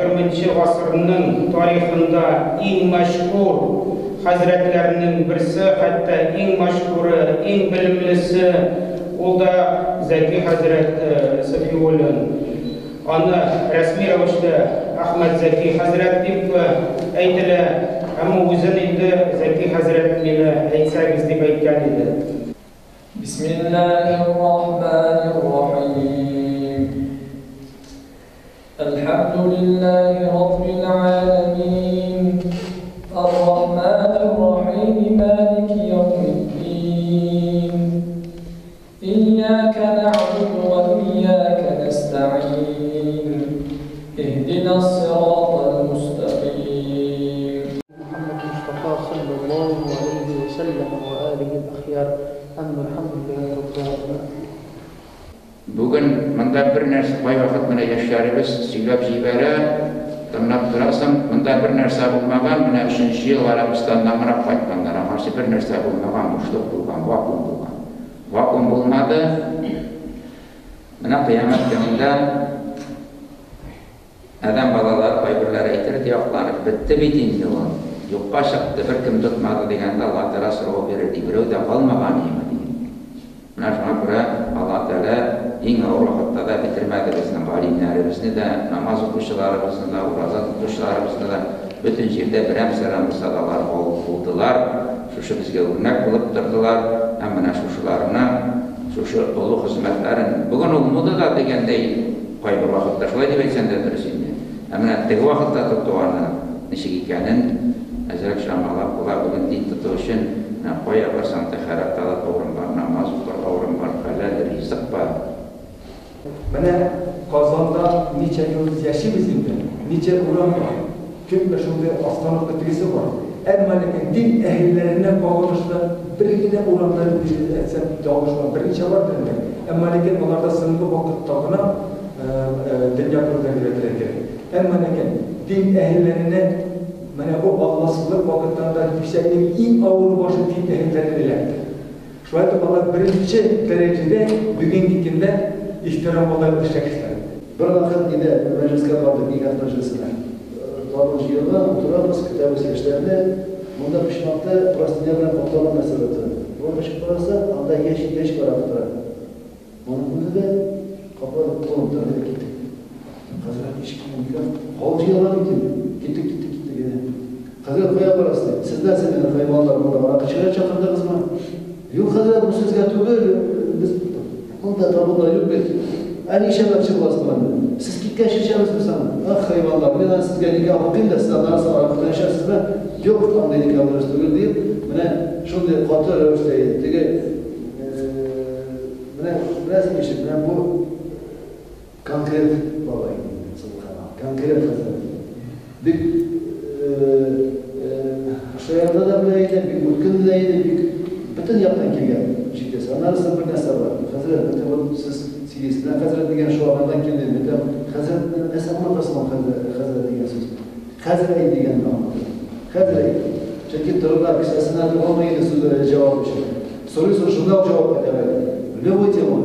20 гасырның тарихында иң мәшһүр хәзрәтләрнең берсе, хәтта иң мәшһүре, иң белемлесе, ул да Зәки хәзрәт Сафиуллин. Аны рәсми рәвештә Әхмәт Зәки хәзрәт дип әйтелә, әмма үзен инде Зәки хәзрәт мине әйтсәгез дип әйткән иде. Бисмиллаһир-рахманир-рахим. Әлхәмдүлиллаһи раббил галәмин. Ар-рахманир-рахим, малики яумиддин. Ияка нәгъбуду ва ияка нәстәгыйн. Иһдинас-сиратал-мустәкыйм. Мухаммад Мустафа саллаллаху алейхи ва сәлләм ва алихи әхьяр. Әлхәмдүлиллаһи раббил галәмин. Бүген монда бер нәрсә, кайвакыт менә яшьләребез сөйләп җибәрә, тыңлап торасың, монда бер нәрсә булмаган, менә өченче ел Гарәбстаннан гына кайтканнар, аңарчы бер нәрсә булмаган, бушлык булган, вакуум булган. Вакуум булмады. Менә кыямәт көнендә адәм балалары кайберләре әйтер ди, акланып бетте бит инде ул, юкка чыкты, беркем тотмады дигәндә, Аллаһ Тәгалә сорау бирер ди, берәү дә калмаган иеме ди. Менә шуңа күрә Аллаһ Тәгалә иң авыр вакытта да бетермәде безнең галимнәребезне дә, намаз укучыларыбызны да, ураза тотучыларыбызны да. Бөтен җирдә берәм-сәрәм булса да алар булдылар, шушы безгә үрнәк булып тордылар һәм менә шушыларны, шушы олы хезмәтләрен, бүген ул модада дигәндәй, кайбер вакытта шулай дип әйтсәң дә дөрес инде. Ә менә теге вакытта тоту аны ничек икәнен әзрәк чамалап була. Бүген дин тоту өчен менә кая барсаң, тәһарәт алырга урын бар, намаз укырга урын бар, хәләл ризык бар. Менә Казанда ничә ел яшибез инде, ничә урам бар, күпме шундый остановка тегесе бар. Әмма ләкин дин әһелләренә кагылышлы бер генә урамда дип әйтсәм, ялгышмам, берничә бардыр инде. Әмма ләкин аларда соңгы вакытта гына дөнья күргән дип әйтергә кирәк. Әмма ләкин дин әһелләренә менә бу алласызлык вакытында күсәкнең иң авыр башы дин әһелләренә эләкте. Шулай итеп, алар беренче дәрәҗәдә бүгенге көндә ихтирамга лаеклы шәхесләр. Бер вакыт нидә бер мәҗлескә бардык, никах мәҗлесенә. Табын җыелган, утырабыз, көтәбез яшьләрне. Монда почмакта простыня белән капланган нәрсә тора. Болай очып караса, анда ящик, ящик аракы тора. Моны күрде дә, капланып кулын тора, әйдә киттек. Хәзрәт, ничек кенә никах, халык җыелган бит инде. Киттек, киттек, киттек, әйдә. Хәзрәт, кая барасыз, ди. Сез нәрсә мине, хайваннар, монда аракы эчәргә чакырдыгызмы? Юк, хәзрәт, бу сезгә түгел, без монда табында юк бит. Ә нишләмәкче буласыз монда? Сез киткәч эчәбез без аны. Ах, хайваннар, мин аны сезгә никах укыйм да, сез аннары соң аракы белән эчәрсезме? Юк, андый никах дөрес түгел, диеп, менә шундый каты рәвештә иде. Теге, менә беләсең ничек, менә бу конкрет бабай инде, субханалла, конкрет хәзрәт. Бик шаярта да белә иде, бик үткен дә иде, бик бөтен яктан килгән җитез. Аннары соң бер нәрсә бар. Хәзрәт, менә вот сез сөйлисез. Менә хәзрәт дигән шул анардан килде. Менә хәзрәт нәрсә аңлата соң хәзрәт дигән сүз? Хәзер әйт дигәнне аңлата. Хәзер әйт. Чөнки торырга кесәсенә тыгылмый иде сүз җавап өчен. Сорыйсың, шунда ук җавап кайтара иде. Любой тема.